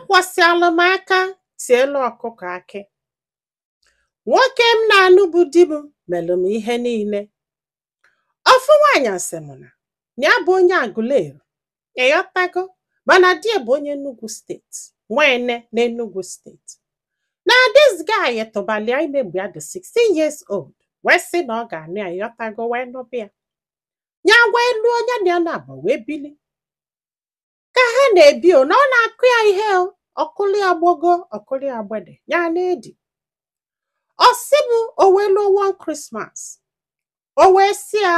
Akwọsịalụ m aka tielu ọkụkọ akị. Nwoke m na-anụ bụ di m melụ m ihe niile. Ofu nwaanyị sị m na ya bụ onye Aguleri, ịghọtago, mana di ya bụ onye Enugu Steeti, Nwene n'Enugu Steeti. Na this guy tụbalịa ime mgbe ya dị 16 years old, wee sị na ọ ga-anụ ya, ịghọtago, wee nụbịa ya. Ya wee lụọ onye na ya na-abụ wee bili. Ka ha na-ebi o, na ọ na-akụ ya ihe o, ọkụlụ ya gbogo, ọkụlụ ya gbede, ya na-edi. Ọ sị m o wee lụọ one Christmas. O wee sị ya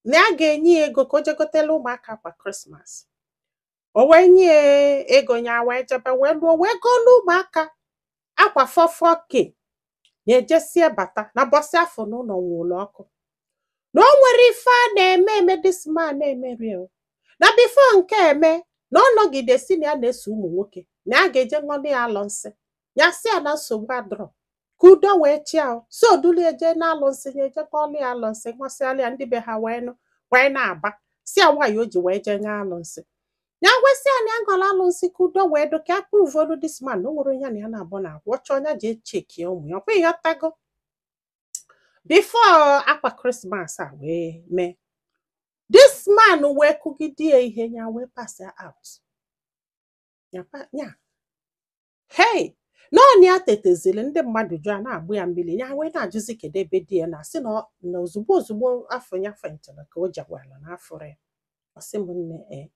na ya ga-enye ya ego ka o jegotelu ụmụaka akwa Christmas. O wee nye ya ego, ya wee jebe wee lụọ wee golu ụmụaka akwa 44K. Ya ejesie bata na bọsị afọ n'ụlọ nwụrụ ọkụ. Na o nwere ife a na-eme eme this man na-emeri o. Na before nke eme na ọ nọgide si na ya na-eso ụmụ nwoke, na ya ga-eje ṅụọlụ ya alụ nsị. Ya sị ya na nsogbu adọrọ, ka udo wee chịa o. So odulu eje na alụ nsị, ya eje kọọlụ ya alụ nsị, ṅụsịalụ ya, ndị be ha wee nụ wee na-aba si ya nwaanyị o ji wee jee ṅụọ alụ nsị. Ya gwesị ya na ya ṅụrụ alụ nsị ka udo wee do, ka ya prove this man na o nwere onye na ya na-abụ na-akwụ ọchọ ọnya ji echekie ụmụ ya ọkwa, ịghọtago. Before akwa Christmas a wee mee, this man wee kụgide ya ihe, ya wee pass ya out. Ya hey, naọnụ ya tetezili, ndị mmadụ jụ a na-agbụ ya mmiri. Ya wee na-ajụzi kedu ebe di ya na-asị na na ozugbo ozugbo afọ ya fentịrị ka o jewelụ na afọrọ ya. Ọ sị m nne e,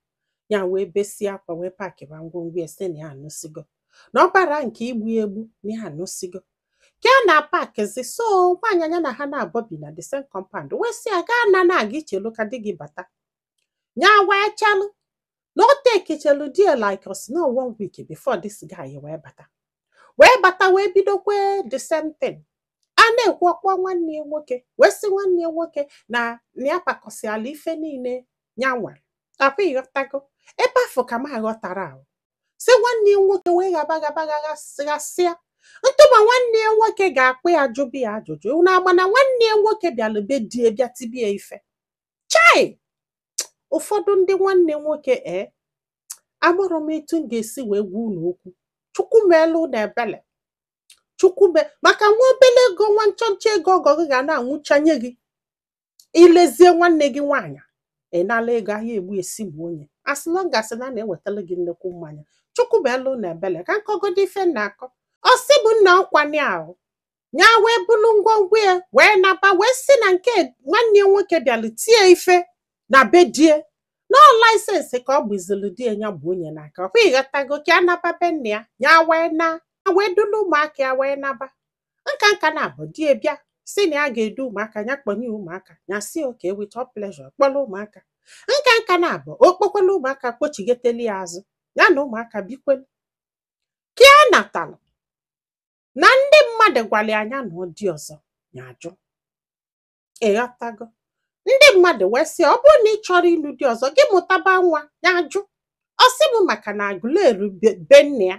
ya wee besie akwa wee pakịba ngwongwo ya, sị na ya anụsigo, na ọbara nke igbu ya egbu, na ya anụsigo ka a na-apakizi. So nwaanyị anya na ha na-abọ bi na the same compound wee sị ya gaa na na-aga ichelu ka di gị bata. Ya wee chelụ na o tekechelu di ya like us no one week before this guy wee bata, wee bata wee bidokwe the same thing a na-ekwu. Ọkpọ nwanne ya nwoke wee sị nwanne ya nwoke na na ya pakọsịala ife niile ya nwere akwa, ịghọtago. Ebe afọ ka m aghọtara ahụ sị nwanne ya nwoke wee ghaba ghaba ghasịa ntụma. Nwanne ya nwoke ga-akpụ ya jụbụ ya ajụjụ unu ama na nwanne ya nwoke bịara be die bịa tibie ife chai. Ụfọdụ ndị nwanne nwoke e amarọ m etu m ga-esi wee gwa unu okwu. Chukwu meelu na ebele, Chukwu me maka nwa obele ego, nwa nchọnchọ ego ọgọ gị ga na-anwụchanye gị. Ilezie nwanne gị nwaanyị, ị nala ego ahịa egbu esigbu onye, as long as na na-ewetara gị nnukwu mmanya. Chukwu meelu na ebele ka nkọgodo ife na-akọ. Ọ sị bụ nna ọkwanye ahụ ya wee bulu ngwongwo ya wee naba, wee sị na nke nwanne ya nwoke bịara tie ife na be die nọọ license ka ọ gbizili di ya, ya bụ onye n'aka ọkwa, ịghọtago, ka a naba be nna ya. Ya wee na wee dulu ụmụaka ya wee naba nka nka na abụ di ya bịa si na ya ga-edu ụmụaka ya, kpọnye ụmụaka ya, si okay, with all pleasure, kpọrọ ụmụaka nka nka na abụ o kpokwela ụmụaka kpochigeteli ya azụ, ya na ụmụaka bikwelu ka ya natalụ. Na ndị mmadụ gwara ya anya na ọ dị ọzọ ya ajụ, ịghọtago. Ndị mmadụ wee sị ọ bụrụ na ị chọrọ ịlụ di ọzọ, gị mụtaba nwa. Ya ajụ. Ọ sị m maka na Aguleri be nna ya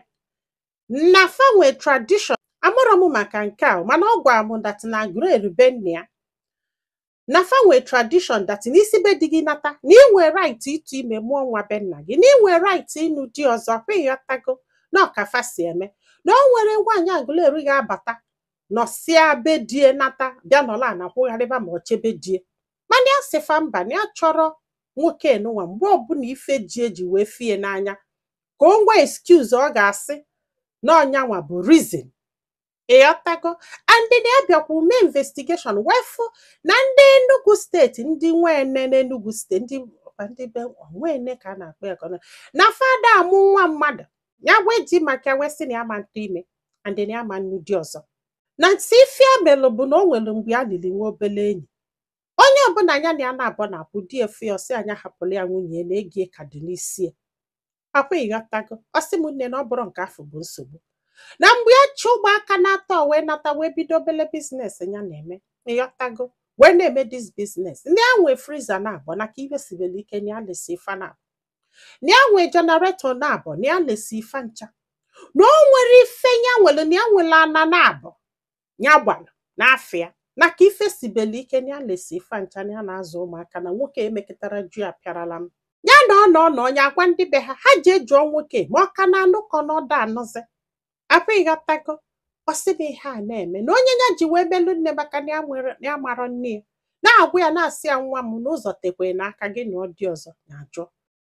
na fa nwee tradition. Amụrọ m maka nke a, mana ọ gwara m that na Aguleri be nna ya na fa nwee tradition that n'isi be di gị nata, na ị nwee right ịtụ ime mụọ nwa be nna gị, na ị nwee right ịnụ di ọzọ kwa, ịghọtago, na ọkafa si eme na o nwere nwaanyị Aguleri ga-abata nọsịa be die nata bịa nọrọ ana kwụgharịba ma ọ chebe die. Mana ya sịfa mba, na ya chọrọ nwoke nụnwa mgbe ọbụla ife ji eji wee fie n'anya ka o nwee excuse ọ ga-asị na ọnyanwa bụ reason, ịghọtago. And na ya bịakwa mee investigation wee fụ na ndị Enugu Steeti, ndị nwene n'Enugu Steeti, ndị be nwene ka a na-akpọ ya ka ọ na fada amụ nwa mmadụ. Ya wee ji maka wee sị na ya ma ntụ ime and na ya ma nnu di ọzọ. Na ntị ife ya melụ bụ na o nwere mgbe ya lili nwa obele enyi onye ọbụla ya na ya na-abụ na-akwụ di efu ya, ọsị anya hapụrụ ya nwunye ya na ego ka dị n'isi ya akwa, ịghọtago. Ọ sị m nne na ọ bụrụ nke afọ bụ nsogbu na mgbe ya chi ụmụaka na-atọ wee nata wee bido obele business ya na-eme, ịghọtago, wee na-eme this business. Ndị a nwee freezer na-abụ na ka iwe sibere ike na ya lesi ife na abụ, na ya nwee generator na abụ, na ya lesi ife ncha, na o nwere ife ya nwere, na ya nwere ana na abụ ya gbalụ n'afịa na ka ife sibere ike na ya lesi ife ncha, na ya na-azụ ụmụaka na nwoke emekọtara ju ya pịarala m. Ya na ọ nọ nọ ya agwa ndị be ha, ha jee jụọ nwoke ma ọ ka na-anụ ka ọ nọdụ anụzi afọ. Ịghọtago? Ọ sị m ihe a na-eme na onye ya ji wee melu nne, maka na ya nwere ya marọ nne ya, na-agwa ya, na-asị ya, "Nwa m, n'ụzọ tekwe n'aka gị na ọ dị ọzọ." Na-ajụ